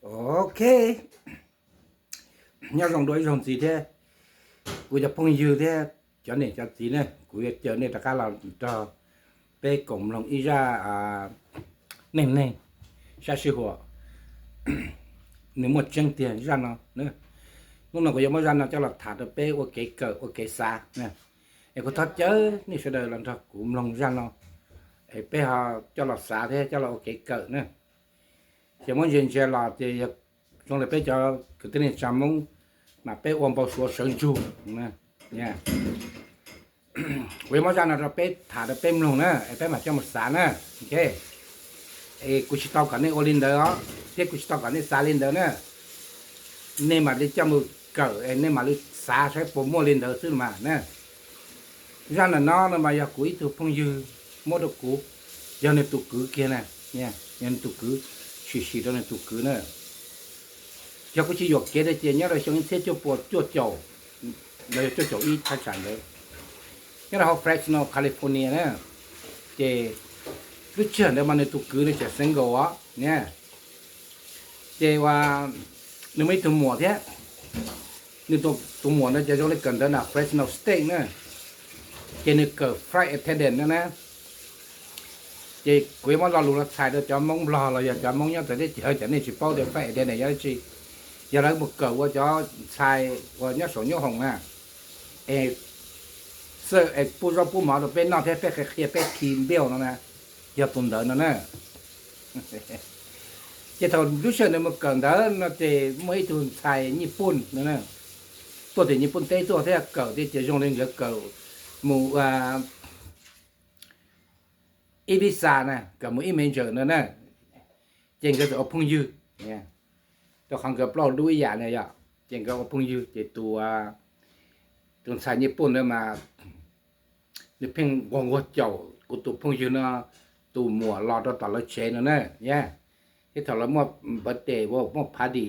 Ok, nyob zoo dua ib zaug ntxiv thiab kuv cov phooj ywg thiab cov niam cov txiv ne, kuv yuav caw nej rov qab los nrog peb koom mloog ib zaj neej neeg sab sij huam, nws muaj tseeb tiag zaj no. Hnub no kuv yuav muab zaj no coj los tham rau peb ua kev kawm ua kev xav. Es kuv thov caw nej sawv daws los nrog kuv mloog zaj no, es peb ho coj los xav thiab coj los ua kev kawm na. Ces muab ntsia ntsia los ces yog zoo li peb cov kwv tij neej tsa Hmoob mas peb ua npau suav sawv ntsug. Kuv yuav muab zaj no rau peb tham rau peb mloog na, es peb mam coj mus xav na. Es kuv tsis tau kom nej ua li ntawd os, thiab kuv tsis tau kom nej xav li ntawd na. Nej mam li coj mus kawm es nej mam li xav saib puas muaj li ntawd xwb mas na. Zaj ntawm no no mas yog kuv ib tug phooj ywg muab rau kuv, yog nws tus kwv kiag na, yog nws tus kwv, sim sim rau nws tus kwv na. Yog kuv tsis yuam kev no ces nyob rau xyoo ib txhiab cuaj pua cuaj caum, los yog cuaj caum ib thaj tsam ntawd, nyob rau hauv Fresno, California na, ces lub sij hawm ntawd mas nws tus kwv nws tseem single os na. Ces ua nws muaj ib tug muam thiab, nws tus muam no ces zoo li kawm ntawv na Fresno State na, ces nws kawm flight attendant no na. Ces kuv yuav muab lo lus no txhais rau cov Hmoob Nplog los yog cov Hmoob nyob txawv teb chaws, cov nej tsis paub tias flight attendant yog dab tsi, yog lawv mus kawm ua cov ntxhais uas nyob saum nyob hoom na, es xwb es pub zaub pub mov rau peb noj thiab peb qhia peb khi npiaj no na, yog tus ntawd no na. Ces thaum lub sij hawm nws mus kawm ntawv no ces muaj ib tug ntxhais Nyij Pooj no na, tuaj tim Nyij Pooj teb tuaj thiab kawm thiab ces zoo li nkawd kawm mus ib visa na, kawm mus ib major no na. Ces nkawd txawm ua phooj ywg, rau qhov nkawd plaub dub ib yam na yom. Ces nkawd ua phooj ywg ces tus tus ntxhais Nyij Pooj ntawd mas nws pheej nquag nquag caum kuv tus phooj ywg no tus muam los rau tom lawv tsev no na. Thiab thaum lawv muaj birthday, muaj party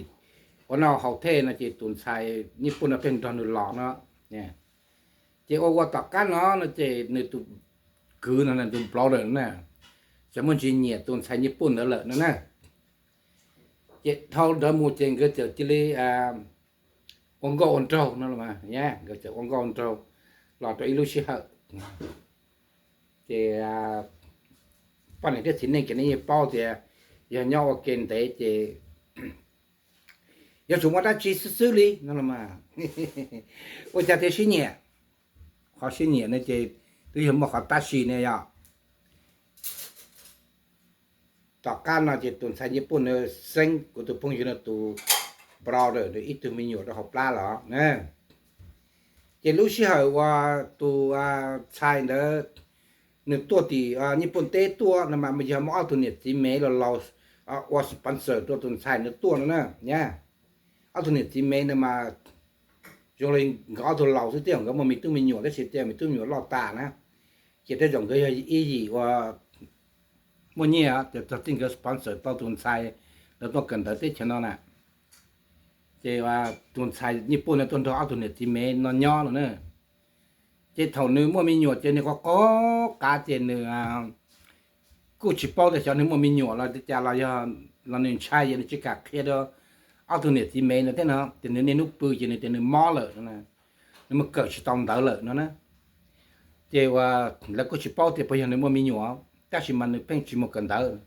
ua noj haus thej no ces tus ntxhais Nyij Pooj no pheej nrog nws los no. Ces ua ua tom qab no no ces nws tus kwv no, nws tus brother na, txawm muaj ntsis nyiam tus ntxhais Nyij Pooj ntawd lawm no na. Ces dhau ntawd mus ces nkawd txawm cia li ua nkauj ua nraug no, nkawd txawm ua nkauj ua nraug los rau ib lub sij hawm. Ces poj niam thiab txiv neej ces nej yeej paub tias yog nyob ua ke ntev ces yuav tsum muaj dab tsi xwb xwb li no los mas, ua cas thiaj sib nyiam. Qhov sib nyiam no ces twb yog muaj qhov tab sis ne yom. Tom qab no ces tus ntxhais Nyij Pooj no xeeb kuv tus phooj ywg no tus brother nws ib tug me nyuam rau hauv plab los na. Ces lub sij hawm uas tus ntxhais ntawd nws tuaj tim Nyij Pooj teb tuaj no mas yog muaj ob tug niam txiv Mev los laus ua sponsor rau tus ntxhais ntawd tuaj no na. Ob tug niam txiv Mev no mas zoo li nkawd ob tug laus xwb, tej zaum nkawd muaj me tub me nyuam tab sis tej me tub me nyuam loj tas na, ces tej zaum nkawd yog ib yim uas muaj nyiaj ces txog txij nkawd sponsor tau tus ntxhais lawv tuaj kawm ntawv teb chaws no na. Ces tus ntxhais Nyij Pooj no tuaj nrog ob tug niam txiv Mev no nyob no na. Ces thaum nws muaj me nyuam ces nws qhov qhov qav ces nws kuj tsis paub tias xyov nws muaj me nyuam los li cas los yog los nws ntshai ces nws tsis kam qhia rau ob tug niam txiv Mev no thiab no ces nws niaj hnub pw ces nws tias nws mob lawm, nws mus kawm tsis tau ntawv lawm no na. Ces uas lawv kuj tsis paub tias puas yog nws muaj me nyuam, tab sis mas nws pheej tsis mus kawm ntawv,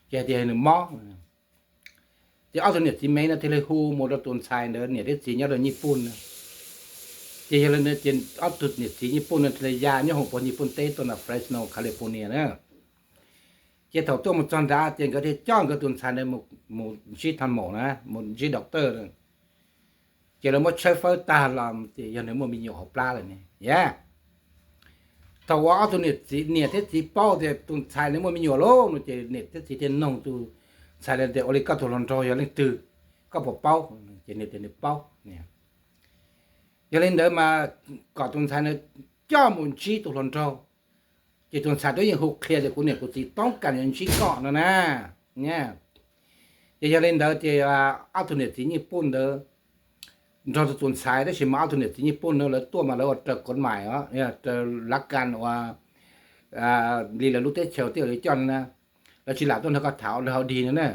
ces hais tias nws mob. Ces ob tug niam txiv Mev no thiaj li hu mus rau tus ntxhais ntawd niam thiab txiv nyob rau Nyij Pooj na. Ces yog li ntawd ces ob tug niam txiv Nyij Pooj no thiaj li ya nyob hoom pog Nyij Pooj teb tuaj nram Fresno, California na. Ces thaum tuaj mus txog nrad ces nkawd thiaj coj nkawd tus ntxhais ntawd mus ntsib thaj maum na, mus ntsib doctor. Ces lawv muab tshawb fawb tag los ces yog nws muaj me nyuam hauv plab lawm ne. Yog thaum uas ob tug niam txiv, niam thiab txiv paub tias tus ntxhais nws muaj me nyuam lauj no ces niam thiab txiv thiaj noog tus ntxhais tias ua li koj tus hluas nraug yog leej twg, koj puas paub? Ces nws tias nws paub. Yog li ntawd mas kom tus ntxhais ntawd coj mus ntsib tus hluas nraug. Ces tus ntxhais twb yeej hu qhia tias kuv niam kuv txiv toob kas yuav ntsib koj no na. Ces yog li ntawd ces ob tug niam txiv Nyij Pooj ntawd nrog tus ntxhais, tab sis mas ob tug niam txiv Nyij Pooj ntawd lawv tuaj mas lawv ua raws kov mais, raws lav kas uas li lawv lub teb chaws twb li coj no na. Lawv tsis lam tuaj nrog koj tham ua dog dig no na.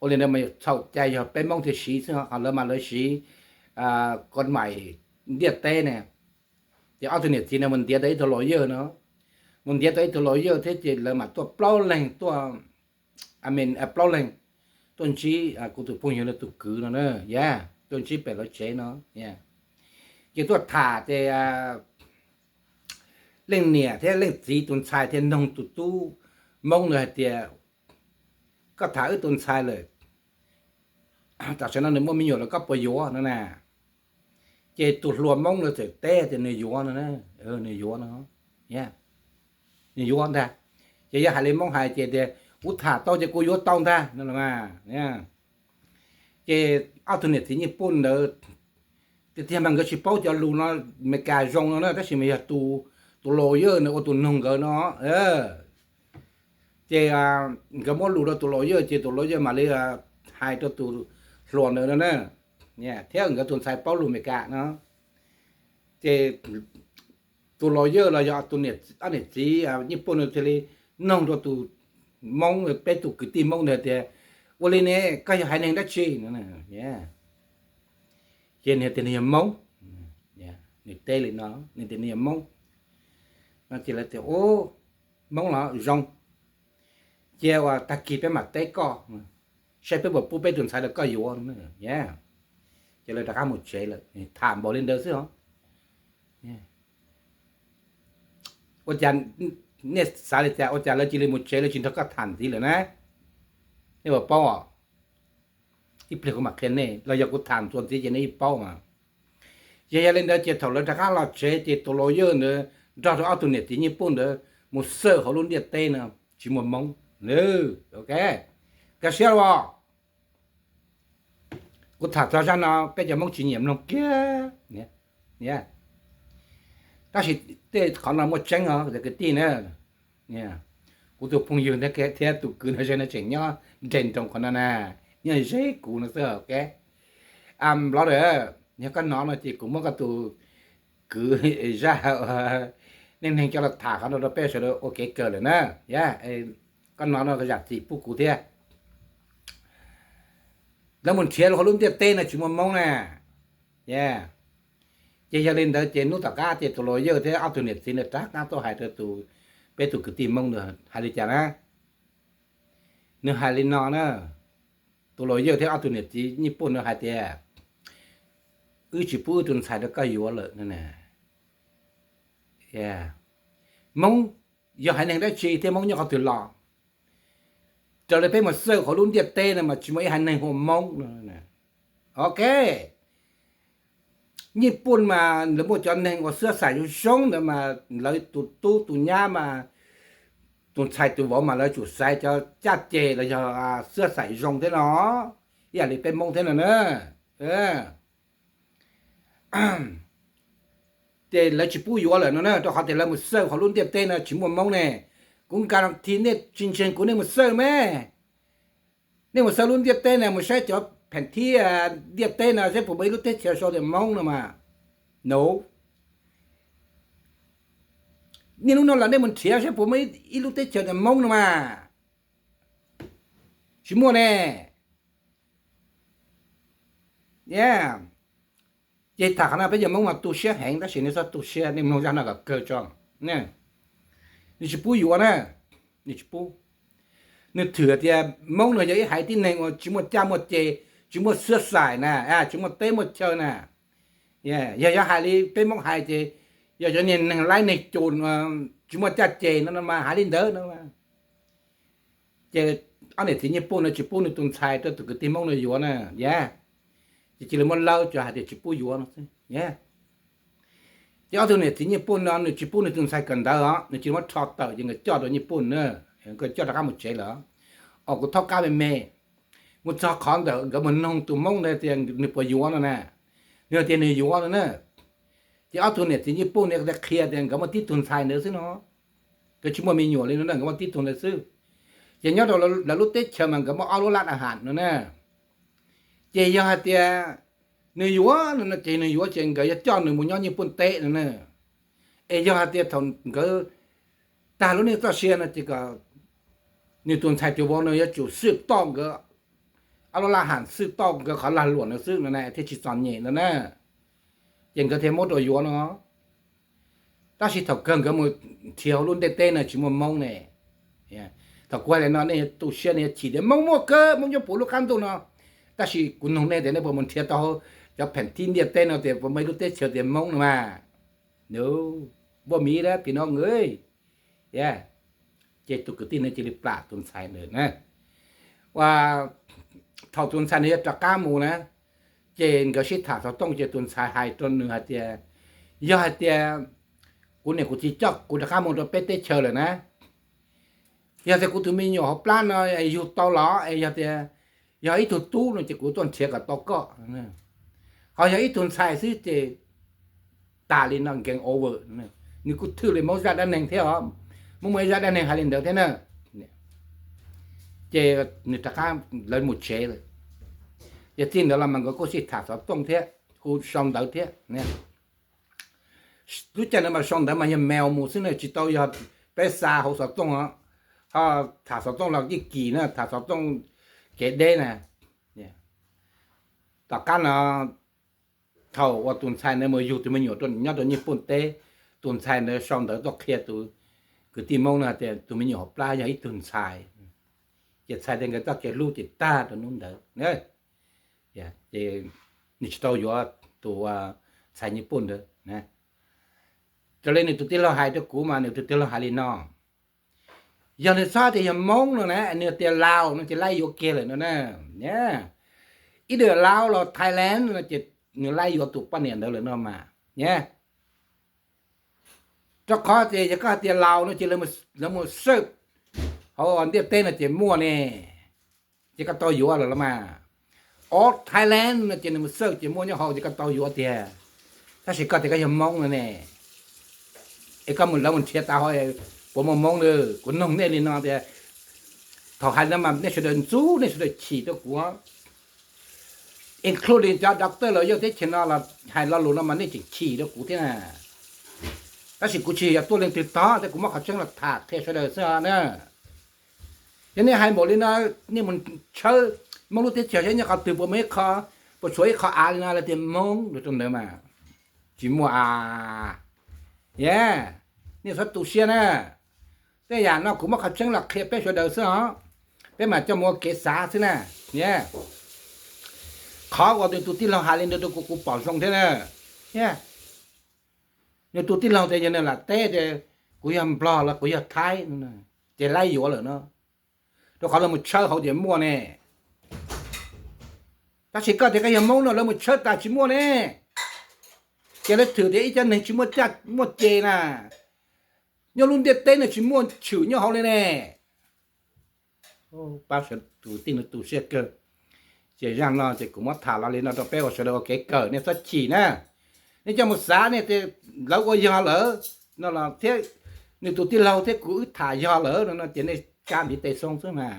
ua li ntawd mas txhaum cai yog peb Hmoob thiaj siv xwb, ho lawv mas lawv siv koj maim ntiaj teb ne. Ces ob tug niam txiv no mus ntiav tau ib tug lawyers no, mus ntiav tau ib tug lawyers thiab ces lawv mam tuaj plaub leeg tuaj, plaub leeg tuaj ntsib kuv tus phooj ywg no tus kwv no na, yog tuaj ntsib pem lawv tsev no. Ces tuaj tham ces leej niam thiab leej txiv tus ntxhais thiaj noog tus tub Hmoob ntawd hais tias, koj tham wb tus ntxhais lawm, tam sim no nws muaj me nyuam lawm koj puas yuav no na? Ces tus hluas Hmoob ntawd txawm teb tias nws yuav no, nws yuav no, nws yuav ntag. Ces yog hais li Hmoob hais ces tias kuv tham tau ces kuv yuav tau ntag no. Ces ob tug niam txiv Nyij Pooj ntawd tiag tiag mas nkawd tsis paub cov lus no Meskas zoo no na, tab sis mas yog tus lawyers nws ua tus noog nkawd no. Ces nkawd muab lus rau tus lawyers ces tus lawyers mam li hais rau tus hluas ntawd no na, thiab nkawd tus ntxhais paub lus Meskas no. Ces tus lawyers los yog tus niam, ob niam txiv Nyij Pooj no thiaj li noog rau tus Hmoob, peb tus kwv tij Hmoob ntawd tias, ua li ne, koj yog haiv neeg dab tsi? Ces nws tias nws yog Hmoob. Nws teb li no, nws tias nws yog Hmoob. No ces lawv tias, Hmoob los zoo, cia uas tag kis peb mam teb koj saib peb puas pub peb tus ntxhais rau koj yuav. Ces lawv rov qab mus tsev lawm, tham npaum li ntawd xwb os. Ua cas nej xav li cas, ua cas lawv cia li mus tsev lawv tsis nrog koj tham ntxiv lawm na? Nej puas paub os? Ib pliag kuv mam qhia nej, los yog kuv tham txuas ntxiv ces nej yeej paub mas. Ces yog li ntawd ces thaum lawv rov qab los tsev ces tus lawyers ntawd nrog rau ob tug niam txiv Nyij Pooj ntawd mus search hauv lub ntiaj teb no tsis muaj Hmoob. Ok, kaj siab los. Kuv tham txog zaj no peb cov Hmoob tsis nyiam mloog kiag. Tab sis tej qhov no muaj tseeb os cov kwv tij na. Kuv tus phooj ywg thiab tus kwv no ze no tseem nyob nres nroos qhov no na, nyob ze kuv no xwb. Ok, brother, yog koj hnov no ces kuv muab koj tus kwv zaj neej neeg coj los tham qhov no rau peb sawv daws ua kev kawm lawm na. Koj hnov no zam txim pub kuv thiab. Lawv mus nrhiav hauv lub ntiaj teb no tsis muaj Hmoob na. Ces yog li ntawd ces hnub tom qab ces tus lawyers thiab ob tug niam txiv ntawd rov qab tuaj hais rau tus, peb tus kwv tij Hmoob ntawd hais li cas na? Nws hais li no na, tus lawyers thiab ob tug niam txiv Nyij Pooj ntawd hais tias, wb tsis pub wb tus ntxhais rau koj yuav lawm no na. Hmoob yog haiv neeg dab tsi thiab Hmoob nyob qhov twg los? Raws li peb mus search hauv lub ntiaj teb no mas tsis muaj ib haiv neeg hu ua Hmoob no. Ok, Nyij Pooj mas lawv muaj cov neeg uas xwb xais zoo zoo ntawd mas lawv tus tub tus nyab mas, tus ntxhais tus vauv mas lawv tsum xaiv cov caj ces los yog xwb xais zoo thiab no, ib yam li peb Hmoob thiab no na. Ces lawv tsis pub yuav lawm no na, rau qhov tias lawv mus search hauv lub ntiaj teb no tsis muaj Hmoob ne. Kuv guarantee nej tsis ntseeg kuv nej mus search me. Nej mus search lub ntiaj teb no mus saib cov pheem thib ntiaj teb no saib puas muaj ib lub teb chaws sau tias Hmoob no mas. No, niaj hnub no los nej mus nrhiav saib puas muaj ib lub teb chaws tias Hmoob no mas. Tsis muaj ne. Ces tham qhov no peb cov Hmoob mas tu siab heev tab sis nej txhob tu siab, nej mloog zaj no kom kawg tso. Nws tsis pub yuav na, nws tsis pub. Nws thwm tias Hmoob no yog ib haiv tib neeg uas tsis muaj caj muaj ces, tsis muaj xwb xais na, tsis muaj teb muaj chaw na. Yog, yog hais li peb Hmoob hais ces yog cov niag neeg laib neeg cus, tsis muaj caj ces no mas hais li ntawd no. Ces ob niam txiv Nyij Pooj no tsis pub nws tus ntxhais rau tus kwv tij Hmoob no yuav na, yog. Ces cia li muab lawv cov hais tias tsis pub yuav no xwb. Ces ob tug niam txiv Nyij Pooj no nws tsis pub nws tus ntxhais kawm ntawv os, nws cia li muab rho tawm ces nkawd coj rau Nyij Pooj na, nkawd coj rov qab mus tsev lawm. Os, kuv thaub qab me me, mus txog qhov ntawd nkawd mus noog tus Hmoob ntawd tias nws puas yuav no na, nws tias nws yuav no na. Ces ob tug niam txiv Nyij Pooj no qhia tias nkawd muaj tib tug ntxhais ntawd xwb no, nkawd tsis muaj me nyuam li no na, nkawd muaj tib tug ntawd xwb. Ces nyob rau lawv lub teb chaws mas nkawd muaj ob lub lab a has no na. Ces yog hais tias nws yuav no ces nws yuav ces nkawd yuav coj nws mus nyob Nyij Pooj teb no na. Es yog hais tias thaum nkawd tag lub neej txoj sia no ces kom nws tus ntxhais tus vauv no yuav tsum swj toj nkawd ob lub laj ham xwb tau nkawd qhov lag luam no xwb no na thiaj tsis txom nyem no na. Ces nkawd thiaj muab rau yuav no. Tab sis thaum kawg nkawd mus nrhiav hauv lub ntiaj teb no tsis muaj Hmoob ne. Thaum kuv hais li no nej tu siab nej chim tias Hmoob muaj kawg, Hmoob nyob puv lub qab ntuj no. Tab sis kuv nug nej tias nej puas mus nrhiav tau cov pheem thib ntiaj teb no tias puas muaj ib lub teb chaws tias Hmoob no mas. Nws muaj miv dab phim no nws. Ces tus kwv tij no cia li plam tus ntxhais ntawd na. Ua, thaum tus ntxhais ntawd yuav rov qab mus na, ces nkawd sib tham xov tooj ces tus ntxhais hais rau nws hais tias, yog hais tias kuv niam kuv txiv coj kuv rov qab mus rau peb teb chaws lawm na, yog tias kuv tus me nyuam hauv plab no yug tau los es yog tias yog ib tug tub no ces kuv tuaj nrhiav kom tau koj. Ho yog ib tug ntxhais xwb ces tas li no, game over. Nws kuj thwj li Hmoob zaj dab neeg thiab os, muaj muaj ib zaj dab neeg hais li ntawd thiab na. Ces nws rov qab, lawv mus tsev lawm. Ces txij ntawd los mas nkawd kuj sib tham xov tooj thiab, hu sau ntawv thiab. Lub caij ntawd mas sau ntawv mas yog mail mus xwb na, tsis tau yog peb xa hauv xov tooj os. Ho tham xov tooj los yeej kim na, tham xov tooj kev deb na. Tom qab no thaum uas tus ntxhais ntawd mus yug tus me nyuam nyob rau Nyij Pooj teb, tus ntxhais ntawd sau ntawv tuaj qhia tus kwv tij Hmoob no tias tus me nyuam hauv plab yog ib tug ntxhais. Ces txhais tias nkawd txoj kev hlub ces tag rau hnub ntawd. Ces nws tsis tau yuav tus ntxhais Nyij Pooj ntawd. Raws li nws tus tij laug hais rau kuv mas nws tus tij laug hais li no, yog nws txhob tias yog Hmoob no na, nws tias Laus no ces laib yuav kiag lawm no na. Ib daim Laus los Thailand no ces nws laib yuav tus poj niam ntawd lawm no mas. Rau qhov tias yog koj hais tias Laus no ces lawv mus search hauv ntiaj teb no ces muaj ne, ces koj tau yuav lawm los mas. Ob Thailand no ces nws mus search ces muaj nyob hauv ces koj tau yuav tiag. Tab sis koj tias koj yog Hmoob no ne, es koj mus, lawv mus nrhiav tas ho puas muaj Hmoob na? Kuv nug nej li no tias, thaum hais no mas nej sawv daws ntxub, nej sawv daws chim rau kuv, including cov doctor los yog teb chaws no los hais lo lus no mas nej tseem chim rau kuv thiab na. Tab sis kuv tsis yog tuaj leej twg tog, tab kuv muab qhov tseeb los tham qhia sawv daws xwb na. Yog nej hais npaum li no, nej mus tshawb Hmoob lub teb chaws saib nyob qhov twg puas muaj ib qho, puas tshuav ib qho av li no lawv tias Hmoob rau ntawd mas. Tsis muaj a. Yog, nej txhob tu siab na. Tej yam no kuv muab qhov tseeb los qhia peb sawv daws xwb os, peb mam coj mus ua kev xav xwb na. Qhov uas nws tus tij laug hais li ntawd rau kuv, kuv pom zoo thiab na. Nws tus tij laug tias yog nws lam teb tias kuv yog Nplog los kuv yog Thaib, ces laib yuav lawm no, rau qhov lawv mus tshawb hauv ces muaj ne. Tab sis koj tias koj yog Hmoob no lawv mus tshawb tas tsis muaj ne. Ces lawv thwm tias ib cov neeg tsis muaj caj muaj ces na, nyob lub ntiaj teb no tsis muaj tshwm nyob hauv li ne. Pab sawv tus tij no tu siab kawg. Ces zaj no ces kuv muab tham los li no rau peb ua sawv daws ua kev kawm, nej txhob chim na. Nej coj mus xav, nej tias lawv ua yog lawm no los thiab, nws tus tij laug thiab kuv wb tham yog lawm no ces nej tsa ntiv tes xoo xwb mas.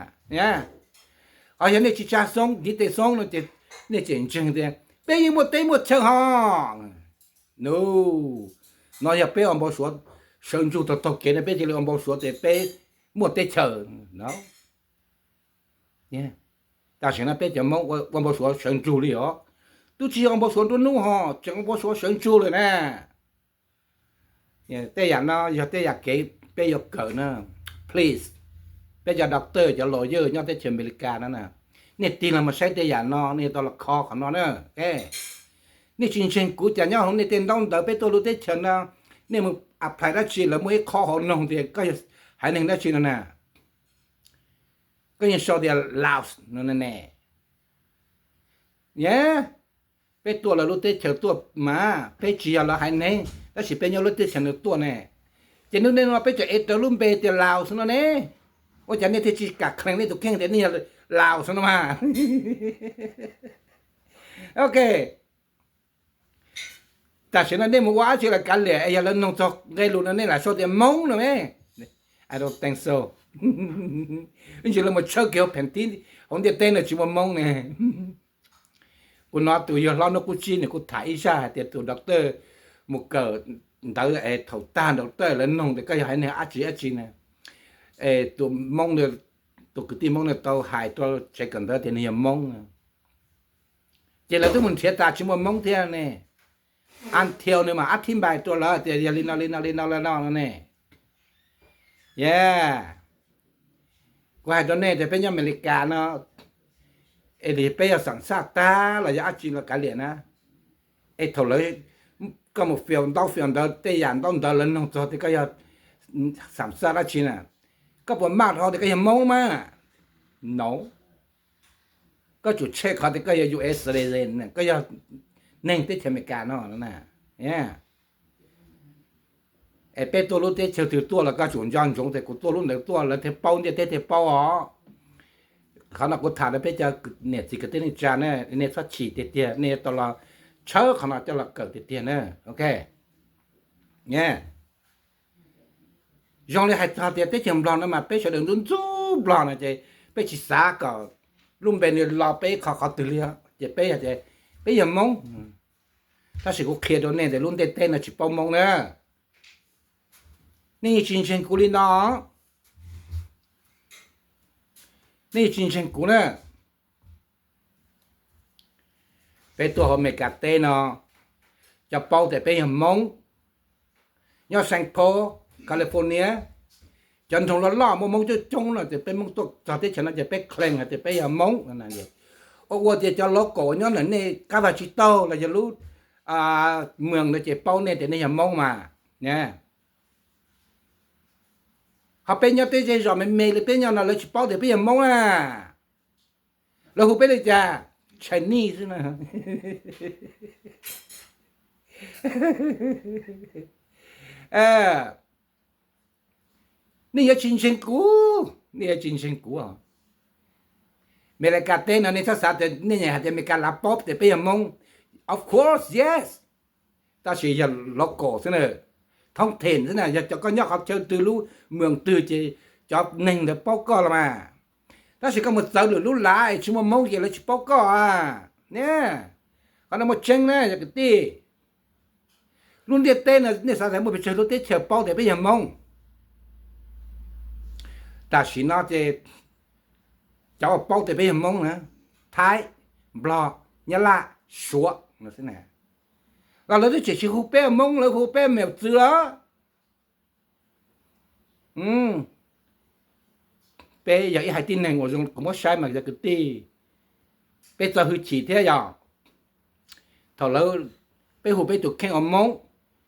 Ho yog nej tsis tsa xoo, ntiv tes xoo no ces nej tseem ntseeg tias peb yeej muaj teb muaj chaw ho. Nws, no yog peb ua npau suav sawv ntsug taug taug kev no, peb cia li ua npau suav tias peb muaj teb chaws no. Tam sim no peb cov Hmoob ua npau suav sawv ntsug li os. Twb tsis yog ua npau suav nruab hnub ho, tseem ua npau suav sawv ntsug lawm na. Tej yam no yog tej yam kev peb yuav kawm na. Please, peb cov doctor, cov lawyer nyob teb chaws Amelikas no na, nej tig los mus saib tej yam no, nej yuav tau los kho qhov no na. Nej tsis ntseeg kuv, cas nyob hauv nej tej ntaub ntawv peb tuaj lub teb chaws no, nej mus apply dab tsi lawv muaj ib qho hauv noog tias koj yog haiv neeg dab tsi no na. Koj yeej sau tias Laos no ne. Peb tuaj lawv lub teb chaws tuaj mas peb tsis yog lawv haiv neeg, tab sis peb nyob lub teb chaws no tuaj ne. Ces hnub no peb tseem ev rawv lub npe tias Laos no ne. Ua cas nej thiaj tsis kam claim nej tus kheej tias nej yog Laos no mas? Ok. Tam sim no nej mus ua dab tsi los kav liam, es yog lawv nug txog nqe lus no nej lam sau tias Hmoob no me. I don't think so. Ib ntsis lawv mus tshawb kiag hauv pheem thib hauv ntiaj teb no tsis muaj Hmoob ne. Kuv hnov tus yawg hlob Hnub Qub Tsib nws kuj tham ib zaj hais tias tus doctor mus kawm ntawv es thaum tag doctor lawv nug tias koj yog haiv neeg dab tsi dab tsi na, es tus Hmoob ntawd tus kwv tij Hmoob no tau hais rau tsev kawm ntawv tias nws yog Hmoob. Ces lawv twb mus nrhiav tas tsis muaj Hmoob thiab ne. Until nws mam ab thib npais rau lawv tias yog li no li no li no li no no ne. Yeah, kuv hais rau nej tias peb nyob Amelikas no, es peb yog xam xaj tag los yog dab tsi los kav liam na. Es thaum lawv, koj mus fias ntaub fias ntawv tej yam ntaub ntawv lawv noog txog tias koj yog xam xaj dab tsi na, koj puas maj dhau tias koj yog Hmoob mas? No. Koj tsum tshem qhov tias koj yog U S citizen, koj yog neeg teb chaws Amelikas no na. Es peb tuaj lub teb chaws twg tuaj los koj tsum nco ntsoov tias kuv tuaj lub ntawd tuaj lawv thiaj paub, ntiaj teb thiaj paub os. Qhov no kuv tham rau peb cov niam txiv kwv tij neej tsa na, nej txhob chim tiag tiag, nej yuav tau los tshawb qhov no coj los kawm tiag tiag na. Ok. Zoo li hais txog tias teb chaws Nplog no mas peb sawv daws ntxub ntxub Nplog no ces peb tsis xav kom lub npe nws lo peb qhov qhov twg li, ces peb, peb yog Hmoob. Tab sis kuv qhia rau nej tias lub ntiaj teb no tsis paub Hmoob na. Nej yeej tsis ntseeg kuv li no, nej yeej tsis ntseeg kuv na. Peb tuaj hauv Amelikas teb no, cov paub tias peb yog Hmoob nyob Saint Paul, California, cov nroog loj loj muaj Hmoob coob coob no ces peb Hmoob tuaj txog teb chaws no ces peb claim hais tias peb yog Hmoob. Ua ua tias cov local nyob ntawm nej qab vaj tsib taug los yog lub moos no ces paub nej tias nej yog Hmoob mas. Ho peb nyob peb zej zos me me li peb nyob no lawv tsis paub tias peb yog Hmoob na. Lawv hu peb li cas? Chinese xwb na. Nej yuav tsis ntseeg kuv, nej yuav tsis ntseeg kuv. Amelikas teb no nej txhob xav tias nej nyiam hais tias Amelikas lav paub tias peb yog Hmoob. Of course, yes. Tab sis yog local xwb na, thoob them xwb na, yog cov koj nyob qhov chaw twg lub moos twg ces cov neeg ntawd paub koj los mas. Tab sis koj mus txawv lwm lub lav es tsis muaj Hmoob ces lawv tsis paub koj a. Qhov no muaj tseeb na yog kwv tij. Lub ntiaj teb no nej xav tias muaj pes tsawg lub teb chaws paub tias peb yog Hmoob? Tam sim no ces cov uas paub tias peb yog Hmoob na, Thaib, Nplog, Nyab Laj, Suav no xwb na. Los lawv twb tseem tsis hu peb Hmoob, lawv hu peb mem txwv lawm. Peb yog ib haiv tib neeg uas zoo kuv muab saib mas yog kwv tij, peb txo hwj chim thiab yog. Thaum lawv, peb hu peb tus kheej ua Hmoob,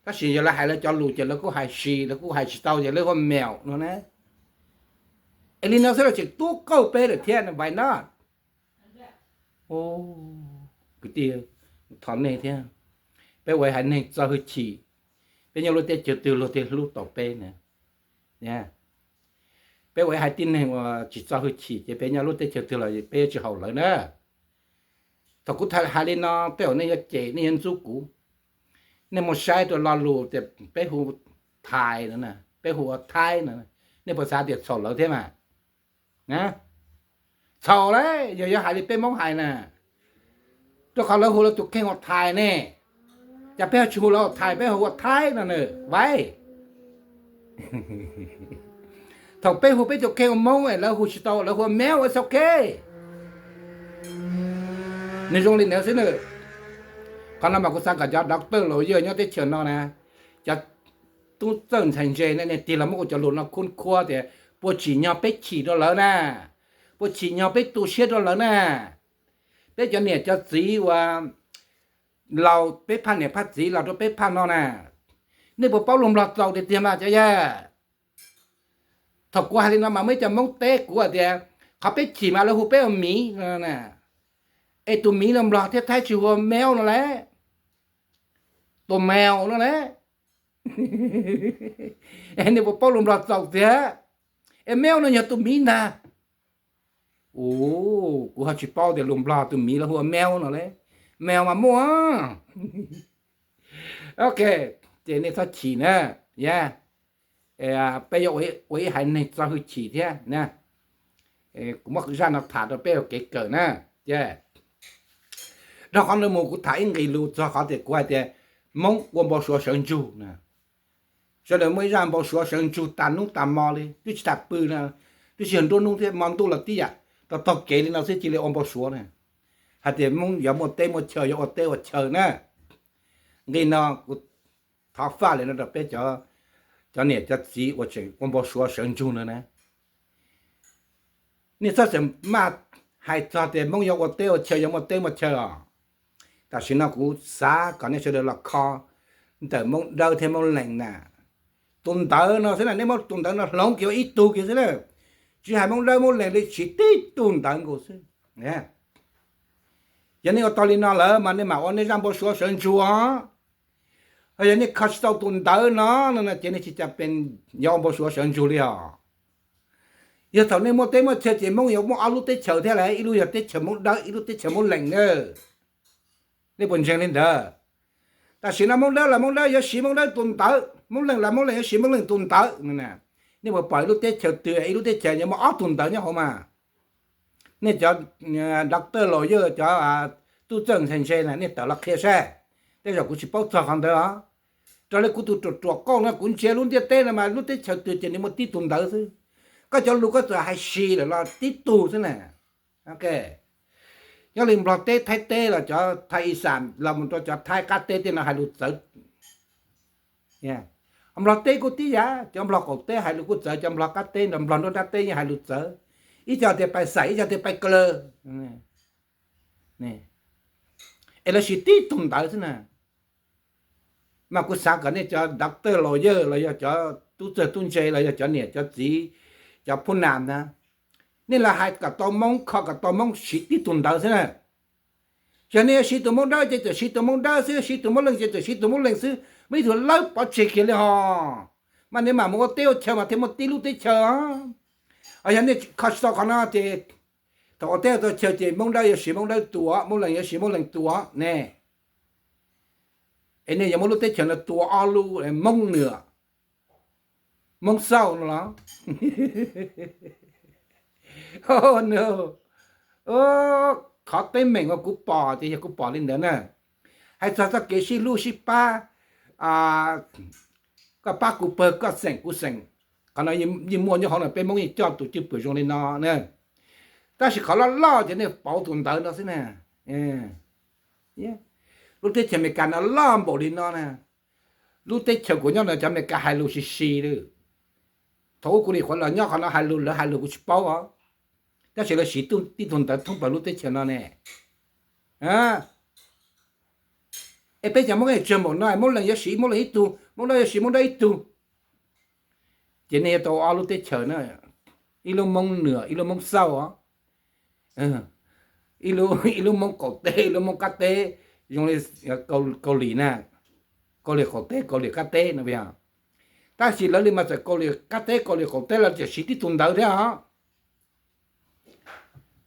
tab sis yog lawv hais lawv cov lus ces lawv kuj hais sis, lawv kuj hais tsis tau ces lawv hu mem no na. Es li no xwb los tseem tuab kauj peb lawm thiab, why not? Kwv tij, thov nej thiab, peb ua haiv neeg txo hwj chim, peb nyob lub teb chaws twg luag thiaj hlub tau peb na. Peb ua ib haiv tib neeg uas tsis txo hwj chim ces peb nyob lub teb chaws twg los peb yuav tsis haum lawv na. Thaum kuv hais li no tej zaum nej yuav cem, nej yuav ntxub kuv. Nej mus saib rau lo lus tias peb hu Thais no, peb hu ua Thaib no, nej puas xav tias txhaum lawv thiab mas? Txhaum lauj, yog yuav hais li peb Hmoob hais na, rau qhov lawv hu lawv tus kheej ua Thais ne, cas peb ho tsis hu lawv ua Thais, peb hu ua Thaib no na, why? Thaum peb hu peb tus kheej ua Hmoob es lawv hu tsis tau, lawv hu ua Mel, it's ok. Nws zoo li ntawd xwb na. Qhov no mas kuv xav kom cov doctor lawyer nyob teb chaws no na, cov tub txawj ntxhais ntse na, nej tig los muab kuv cov lus no khub khuab tias puas tsim nyog peb chim rau lawv na, puas tsim nyog peb tu siab rau lawv na. Peb cov niam cov txiv uas laus peb phaj niam phaj txiv los rau peb phaj no na, nej puas paub lus Nplog txaus tiag tiag mas cov yawg? Thaum kuv hais li no mas muaj ib co Hmoob teb kuv hais tias qhov peb chim mas lawv hu peb ua miv no na, es tus miv no Nplog thiab Thaib tsis hu ua mel no las, tus mel no las. Nej puas paub lus Nplog txaus tiag? Es mel no yog tus miv ntag. Ua, kuv ho tsis paub tias lus Nplog tus miv lawv hu ua mel no las. Mel mas muaj. Ok, ces nej txhob chim na. Yog peb yuav ua ib haiv neeg txo hwj chim thiab na. Kuv muab zaj no tham rau peb ua kev kawm na. Dhau qhov no mus kuv tham ib nqis lus txog qhov tias kuv hais tias Hmoob ua npau suav sawv ntsug na. Sawv daws muaj ib zaj npau suav sawv ntsug tas hnub tas hmo li, twb tsis tas pw no. Twb tsis yog nruab hnub thiab, hmo ntuj los tib yam, rau taug kev li no xwb cia li ua npau suav na. Hais tias Hmoob yuav muaj teb muaj chaw, yuav ua teb ua chaw na. Nqi no kuv thov faj li no rau peb cov niam cov txiv uas tseem ua npau suav sawv ntsug no na. Nej txhob tseem maj hais txog tias Hmoob yuav ua teb ua chaw, yuav muaj teb muaj chaw os. Tam sim no kuv xav kom nej sawv daws los kho ntawm Hmoob Dawb thiab Hmoob Lees na. Tus ntawv no xwb na, nej muab tus ntawv no hloov kiag ua ib tug kiag xwb na. Tsis hais Hmoob Dawb Hmoob Lees li, siv tib tug ntawv nkaus xwb. Yog nej ua tau li no lawm mas nej mam ua nej zaj npau suav sawv ntsug. Ho yog nej kho tsis tau tus ntawv no no ces nej tsis cas pes yuav ua npau suav sawv ntsug li os. Yog thaum nej muaj teb muaj chaw ces Hmoob yuav muaj ob lub teb chaws thiab lauj, ib lub yog teb chaws Hmoob Dawb, ib lub teb chaws Hmoob Lees na. Nej puas ntseeg li ntawd? Tam sim no Hmoob Dawb los Hmoob Dawb yuav siv Hmoob Dawb tus ntawv, Hmoob Lees los Hmoob Lees yuav siv Hmoob Lees tus ntawv. Nej puas pom ib lub teb chaws twg, ib lub teb chaws yuav muaj ob tug ntawv nyob hauv mas? Nej cov doctor lawyer, cov tub txawj ntse ntse na, nej tawm los qhia saib. Tej zaum kuv tsis paub txog qhov ntawd os. Raws li kuv tus ruam ruam qauj no, kuv ntsia lub ntiaj teb no mas lub teb chaws twg ces nws muaj tib tug ntawv xwb. Koj cov lus koj txawm hais si lawm los tib tug xwb na. Nyob li Nplog teb, Thaib teb los cov Thaib ib xam los mus rau cov Thaib qab teb tej no hais lus txawv. Nplog teb kuj tib yam, cov Nplog qaum teb hais lus kuj txawv, cov Nplog qab teb, Nplog nruab nrab teb yeej hais lus txawv. Ib co tias pais xais, ib co tias pais kaw law. Es lawv siv tib tug ntawv xwb na. Mas kuv xav kom nej cov doctor lawyer los yog cov tub txawj tub ntse los yog cov niam cov txiv, cov phub nam na, nej los hais kom tau Hmoob, kho kom tau Hmoob siv tib tug ntawv xwb na. Yog nej yuav siv tus Hmoob Dawb ces txawm siv tus Hmoob Dawb xwb, siv tus Hmoob Lees ces txawm siv tus Hmoob Lees xwb, muaj ib tug lawb pov tseg kiag li hos. Mas nej mam mus ua teb ua chaw mas thiaj muaj tib lub teb chaws os. Yog nej kho tsis tau qhov no ces thaum ua teb ua chaw ces Hmoob Dawb yuav siv Hmoob Dawb tus, Hmoob Lees yuav siv Hmoob Lees tus ne. Es nej yuav muab lub teb chaws no tua ob lub, Hmoob Nws, Hmoob Xauj no los? Qhov teeb meem uas kuv pom ces yog kuv pom li ntawd na. Hais txog txoj kev sib hlub sib pab, koj pab kuv pawg, koj xeem kuv xeem, qhov no yeej muaj nyob hauv no, peb Hmoob yeej coj tus cwj pwm zoo li no na. Tab sis qhov loj loj ces nej pauv tus ntawv no xwb na. Lub teb chaws Amelikas no loj npaum li no na, lub teb chaws kuv nyob no cov Amelikas hais lus si si li. Thaum ub kuv nim qhuav los nyob qhov no hais lus, lawv hais lus kuv tsis paub os, tab sis lawv siv tib tug ntawv thoob plaws lub teb chaws no ne. Es peb cov Hmoob tsawg npaum no, Hmoob Lees yuav siv Hmoob Lees ib tug, Hmoob Dawb yuav siv Hmoob Dawb ib tug, ces nej yuav tau ob lub teb chaws na, ib lub Hmoob Nws, ib lub Hmoob Xauj os. Ib lub Hmoob qaum teb, ib lub Hmoob qab teb, zoo li Kaus Lim na, Kaus Lim qaum teb, Kaus Lim qab teb no. Tab sis lawv li mas txawm Kaus Lim qab teb, Kaus Lim qaum teb los tseem siv tib tug ntawv thiab os.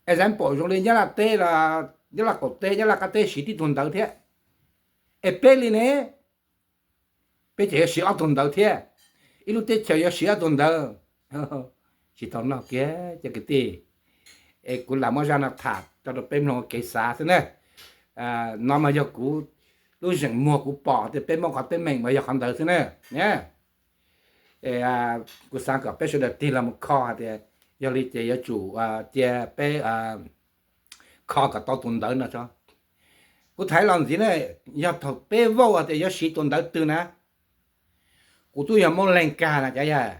Example zoo li Nyab Laj teb, Nyab Laj qaum teb, Nyab Laj qab teb siv tib tug ntawv thiab. Es peb li ne, peb tseem yuav siv ob tug ntawv thiab, ib lub teb chaws yuav siv ob tug ntawv. Tsis tau noj kiag cov kwv tij, es kuv lam muab zaj no tham rau peb mloog kev xav xwb na. No mas yog kuv lub zeem muag kuv pom tias peb Hmoob qhov teeb meem mas yog qhov ntawd xwb na. Kuv xav kom peb sawv daws tig los mus kho hais tias yog li ces yuav tsum cia peb kho kom tau tus ntawv no tso. Kuv tham los ntxiv na, yog thaum peb vote tias yuav siv tus ntawv twg na, kuv twb yog Moob Leeg kag na cov yawg.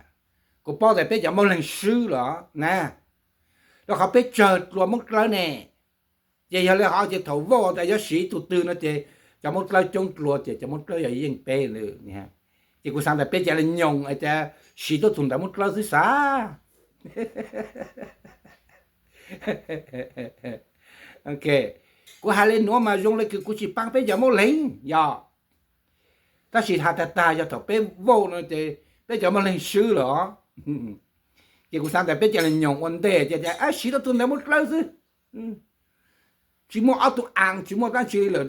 Kuv paub tias peb cov Moob Leeg swb los na, rau qhov peb tsawg dlua Moob Dlawb ne. Ces yog li hov ces thaum vote tias yuav siv tus twg no ces cov Moob Dlawb coob dlua ces cov Moob Dlawb yog yeej peb lawm. Ces kuv xav tias peb cia li nyoos tias siv tuaj tus ntawv Moob Dlawb xwb xav. Kuv hais li nuav mas zoo li kws kuv tsis paab peb cov Moob Leeg yog, tab sis has tag tag yog thaum peb vote no ces peb cov Moob Leeg swb lawm os. Ces kuv xav tas peb cia li nyoos ua ntej ces siv tuaj tus ntawv Moob Dlawb xwb. Tsis muaj ob tug as, tsis muaj dlaab tsi li lawm,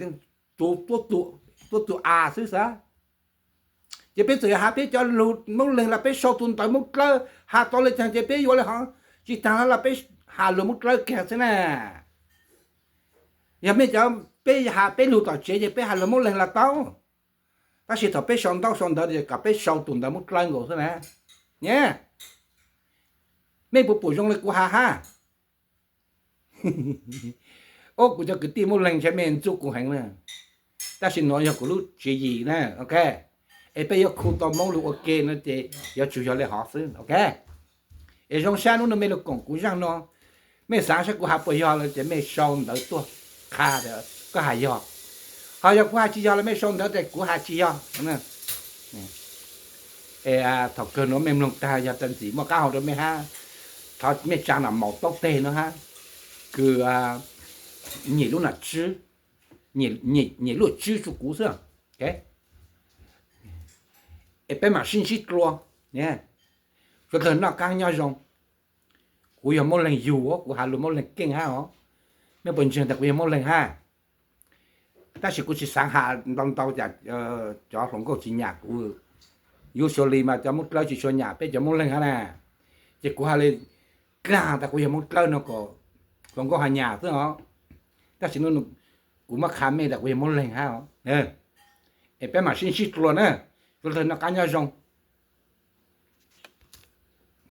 tuav tus as xwb xav. Ces peb txawm yog has peb cov lug Moob Leeg los peb sau tus ntawv Moob Dlawb, has tau li caag ces peb yuav li hov, tsis taag los peb has lug Moob Dlawb kag xwb na. Yog mej cov peb has peb lug tom tsev ces peb has lug Moob Leeg los tau, tab sis thaum peb sau ntaub sau ntawv kom peb sau tus ntawv Moob Dlawb nkaus xwb na. Mej puas pum zoo le kuv has hab? Ob, kuv cov kwv tij Moob Leeg ntshe mej ntxub kuv heev na, tab sis nuav yog kuv lub tswv yim na, ok. Es peb yuav khu tau Moob lug ua ke no ces yuav tsum yog le hov xwb, ok. Es zoo sab nub nua mej lug koom kuv zaaj no, mej xaav saib kuv has puas yog lawm ces mej sau ntawv tuaj qha tas koj has yog. Ho yog kuv has tsis yog los mej sau ntawv tas kuv has tsis yog. Es thaum kawg nuav mej mloog tag yog tas ntxim muaj qaab hau rua mej hab, thov mej tsa nam maum taub teg nuav hab, kws nyim lub nam tswb, nyim luj tswb rua kuv xwb. Es peb mam sib ntsib dlua, suav dlawg noj qaab nyob zoo. Kuv yog Moob Leeg yug, kuv has lug Moob Leeg keej hab os. Mej puas ntseeg tas kuv yog Moob Leeg hab? Tab sis kuv tsis xaav has ntau ntau cas cov hluas nkauj tsis nyam kuv. Usually mas cov Moob Dlawb tsis tshua nyam peb cov Moob Leeg hab na. Ces kuv has le dlaag tas kuv yog Moob Dlawb no kom hluas nkauj has nyam xwb os. Tab sis kuv muab qha mej tas kuv yog Moob Leeg hab os. Es peb mam sib ntsib dlua na. Suav dlawg noj qaab nyob zoo.